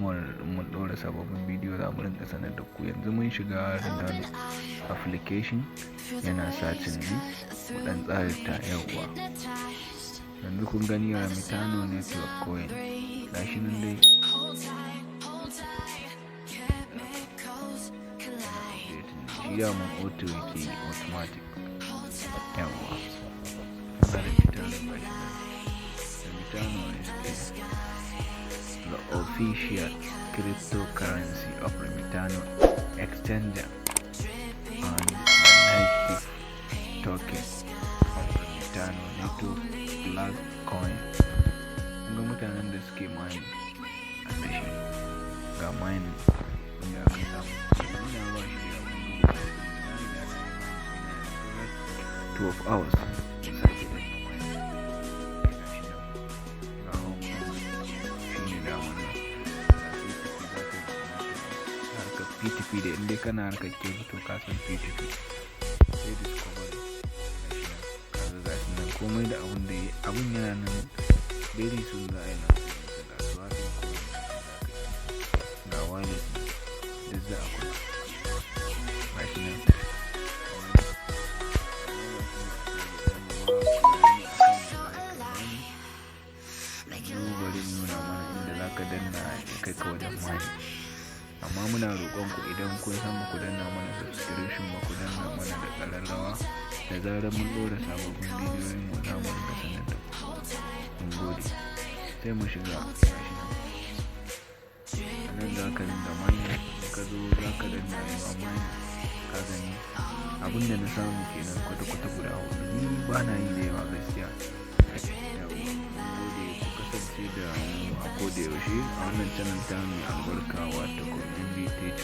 Alamar mun ɗora sababbin bidiyo, za mu rinka sanar da ku. Yanzu mun shiga Remitano application, yana searching ne, mu ɗan tsarita. Yawwa, yanzu kun gani, Remitano Network coin, gashi nan dai shi daman auto yake yi, automatic. Yawwa, ga Remitano, gashi nan. Remitano is the official cryptocurrency of Remitano Exchanger and the native token of Remitano Network Black Coin. Ga mutanen da suke mining a dashi, ga mining wanda aka samu. Ina ba shi da yawan duba, na riga na yi mining ina 12 hours. Sake danna mining, ga shi nan, ga home, shi ne damar nan, ga P2P, za ka yi harkar P2P da inda kana harkar crypto, ka san P2P. Sai discovery, gashi nan, kaga gashi nan komai da abun da abun yana nan. Very soon za a yi nan ga swapping coin, ga wallet, duk za a kula, gashi nan. Amma ba shi ne a target ɗinmu ba, bayani akan yadda za ka mining. Mu bari nuna mana inda za ka danna ya kai ka wajen mining. Amma muna roƙon ku, idan kun san ba ku danna mana subscription ba, ku danna mana da ƙararrawa. Da zarar mun ɗora sababbin bidiyoyin mu, za mu rinka sanar da ku. Mun gode. Sai mu shiga, gashi nan. A nan za ka dinga mining. In ka zo, za ka danna yawa mining. Ka gani, abin da na samu kenan kwata-kwata guda hudu. Ni ba na yi da yawa gaskiya. Yawwa, mun gode. Ku kasance da mu a koda yaushe a wannan channel ta mai albarka, wato MB Tech.